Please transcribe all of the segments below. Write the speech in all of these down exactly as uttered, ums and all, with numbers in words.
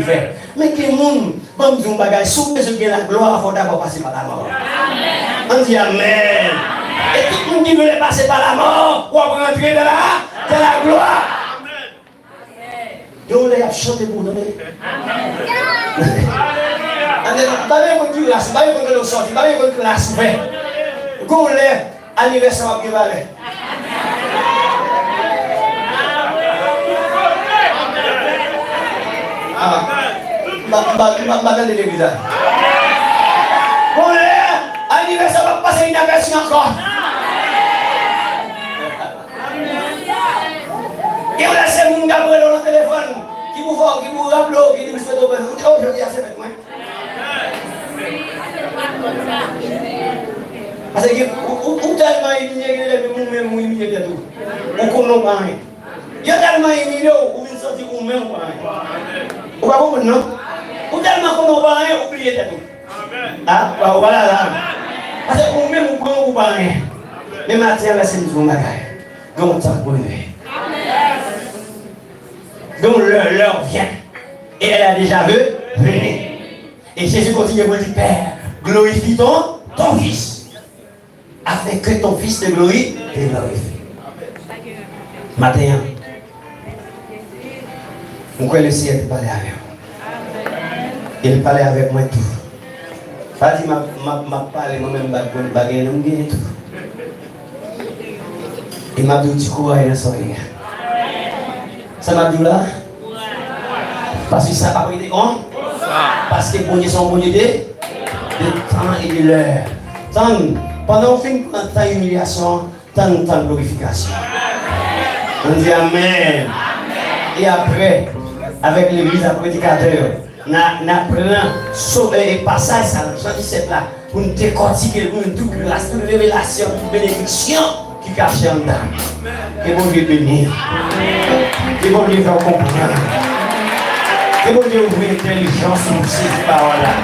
fè. Men gen moun, ban m di w yon bagay, si w bezwen gen laglwa, fò w dabò pase pa lamò. Ann di amèn. E tout moun ki vle pase pa lamò, w ap rantre dans la, dans la gloire. Gen yon lè y ap chante pou w tande. Ann di, m pa bezwen konn ki ras, m pa bezwen konn kote w sòti, m pa bezwen konn klas ou fè. Gen yon lè, anivèsè w ap gen valè. Ah, m pa, m pa, m pa, m pa tande legliz la. Bon, lè anivèsè w ap pase inapèsi ankò. Gen yon lè se moun k ap rele w nan telefòn, ki pou fè w, ki pou raple w, ki di m swete w bòn, ou di, "Oh, jodi a se fèt mwen." Paske ou, ou, ou tèlman imilye, gen lè menm ou menm ou imilye tèt ou. Ou konnen w pa anyen. Yo tèlman imilye w, ou vin santi ou menm ou pa anyen. Ou pa konprann non? Ou tèlman konnen w pa anyen, ou bliye tèt ou. A, ou pa la la. Paske ou menm ou konnen w pa anyen. Men maten an, lèse m di w yon bagay. Gen yon tan pou rive. Gen yon lè, l'heure vient. Et elle a déjà ve-, venu. Et Jésus continue pour dire, Père, glorifie ton, ton Fils, afin que ton Fils te glori-, te glorifie. Maten an, mwen kwè Leseyè te pale avè w. E l pale avèk mwen tou. Pa di m ap, m ap, m ap pale, mwen menm m pa t konn, m pa gen non, m genyen tou. E m ap di w ti kouraj nan sa w ye a. Sa m ap di w la? Paske sa p ap rete kon. Paske Bondye se yon Bondye de, de tan e de lè. Tann, pandan w fin pran tan imilyasyon an, tann tan glorifikasyon. Ann di amèn. E apre, avèk legliz ak predikatè yo, n a, n a pran so, e, e pasaj sa, Jan disèt la, pou n dekòtike l, pou n tout gras, tout revelasyon, tout benediksyon ki kache anndan. Ke Bondye beni w. Ke Bondye fè w konprann. Ke Bondye ouvri entèlijans ou pou sezi pawòl la.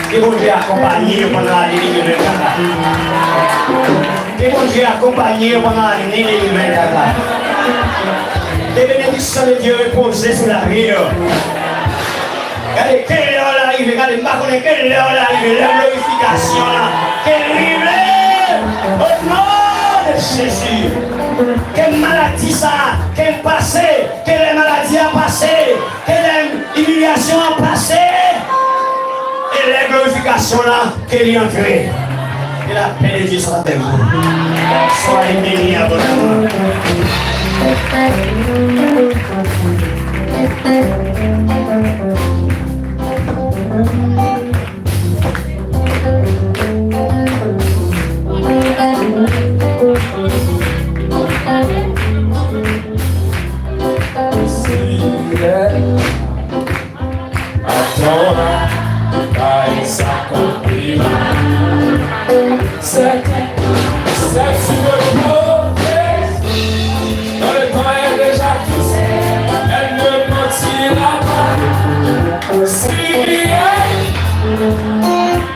Ke Bondye akonpaye w pandan ane de mil vennkat la. Ke Bondye akonpaye w pandan ane de mil vennkat la. Ke benediksyon de Dye repoze sou lavi w. Gade, ke lè w la rive, gade, m pa konnen ke lè w la rive, lè glorifikasyon an, ke l rive, o non de Jezi. Ke maladi sa, ke l pase, ke lè maladi a pase, ke lè imilyasyon an pase, e lè glorifikasyon la, ke li antre. Que la paix de Dieu soit avec vous. Soyez bénis abondamment. Seigneur. Atann, bay sa konpliman. C'est, c'est une promesse. Dans le temps est déjà fixé, elle ne mentira pas. Si elle,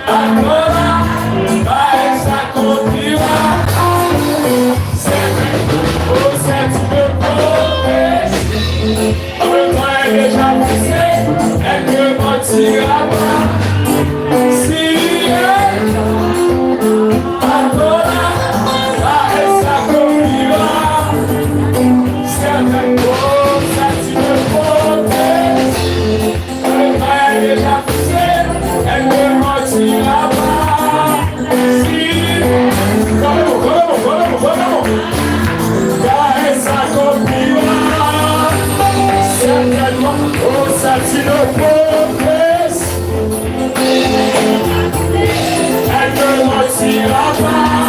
atann, bay sa konpliman. C'est, oh, c'est une promesse. Le temps est déjà passé, elle ne mentira pas. Si elle pardonne, elle s'accomplira. Certaines choses, c'est une promesse. Le temps est déjà passé, elle ne mentira pas. Si, Ka e sa konpliman. Sètènman, oh, c'est une promesse. Elle ne mentira pas.